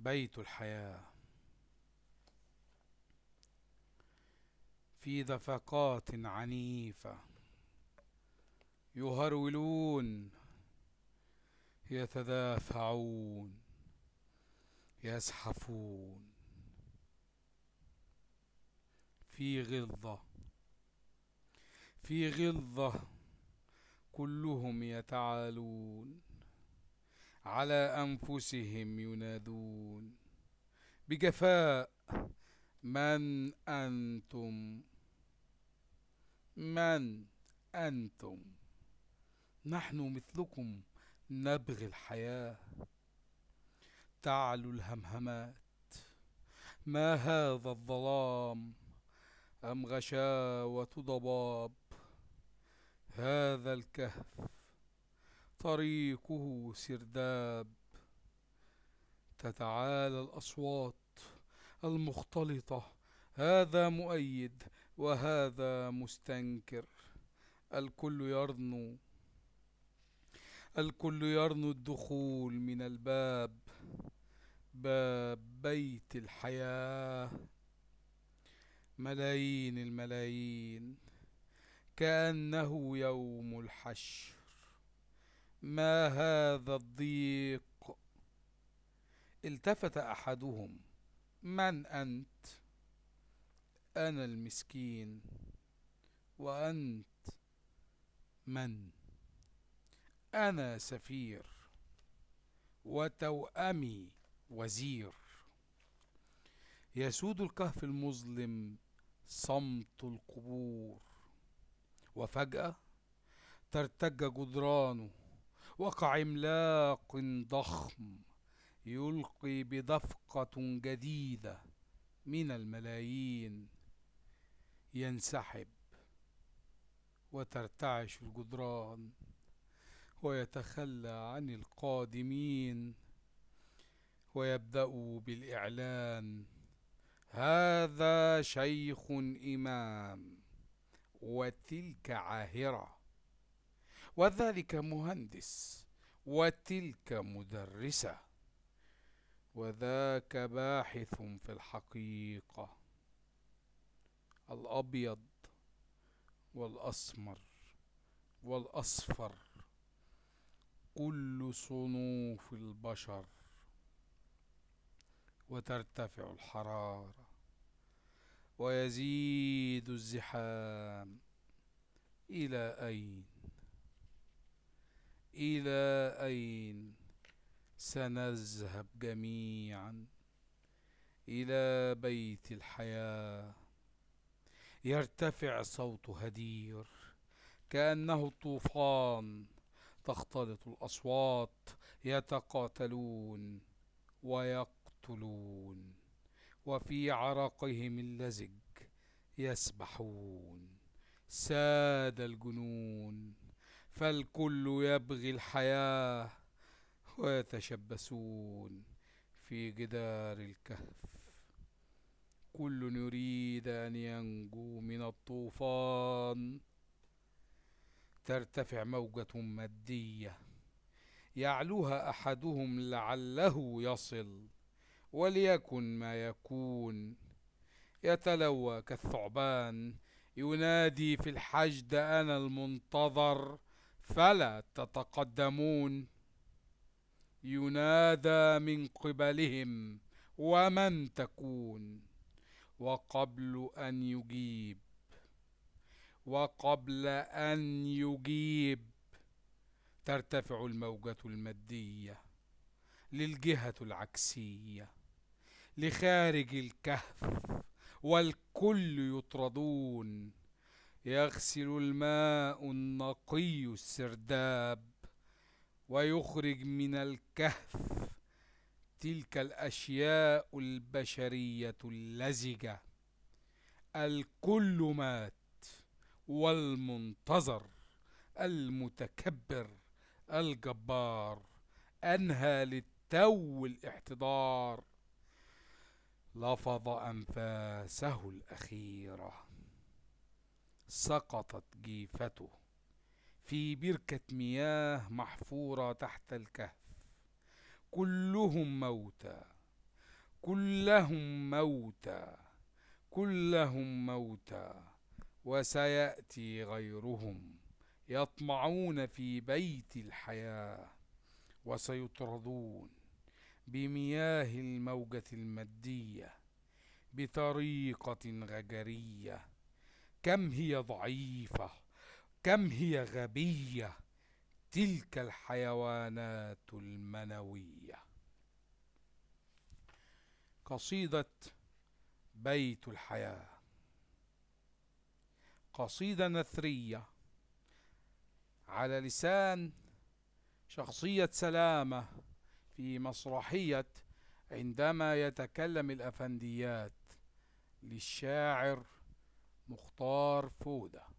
بيت الحياة. في دفقات عنيفة يهرولون، يتدافعون، يزحفون في غلظة، في غلظة. كلهم يتعالون، على أنفسهم ينادون بجفاء: من أنتم؟ من أنتم؟ نحن مثلكم نبغي الحياة. تعلو الهمهمات: ما هذا الظلام؟ أم غشاوة ضباب؟ هذا الكهف طريقه سرداب. تتعالى الأصوات المختلطة: هذا مؤيد وهذا مستنكر. الكل يرنو، الكل يرنو الدخول من الباب، باب بيت الحياة. ملايين الملايين، كأنه يوم الحشر. ما هذا الضيق؟ التفت أحدهم: من أنت؟ أنا المسكين. وأنت من؟ أنا سفير، وتوأمي وزير. يسود الكهف المظلم صمت القبور، وفجأة ترتج جدرانه. وقع عملاق ضخم يلقي بدفقة جديدة من الملايين. ينسحب، وترتعش الجدران، ويتخلى عن القادمين، ويبدأ بالإعلان: هذا شيخ إمام، وتلك عاهرة، وذلك مهندس، وتلك مدرسة، وذاك باحث في الحقيقة. الأبيض والأسمر والأصفر، كل صنوف البشر. وترتفع الحرارة، ويزيد الزحام. إلى أين؟ إلى أين سنذهب جميعا؟ إلى بيت الحياة. يرتفع صوت هدير كأنه الطوفان، تختلط الأصوات، يتقاتلون ويقتلون، وفي عرقهم اللزج يسبحون. ساد الجنون، فالكل يبغي الحياة، ويتشبثون في جدار الكهف. كل يريد أن ينجو من الطوفان. ترتفع موجة مادية، يعلوها أحدهم لعله يصل، وليكن ما يكون. يتلوى كالثعبان، ينادي في الحشد: أنا المنتظر، فلا تتقدمون. ينادى من قبلهم: ومن تكون؟ وقبل أن يجيب، وقبل أن يجيب، ترتفع الموجة المادية للجهة العكسية، لخارج الكهف، والكل يطردون. يغسل الماء النقي السرداب، ويخرج من الكهف تلك الأشياء البشرية اللزجة. الكل مات، والمنتظر المتكبر الجبار أنهى للتو الاحتضار. لفظ أنفاسه الأخيرة، سقطت جيفته في بركة مياه محفورة تحت الكهف. كلهم موتى، كلهم موتى، كلهم موتى، وسيأتي غيرهم يطمعون في بيت الحياة، وسيطردون بمياه الموجة المادية بطريقة غجرية. كم هي ضعيفة، كم هي غبية تلك الحيوانات المنوية. قصيدة بيت الحياة، قصيدة نثرية على لسان شخصية سلامة في مسرحية عندما يتكلم الأفنديات للشاعر مختار فودة.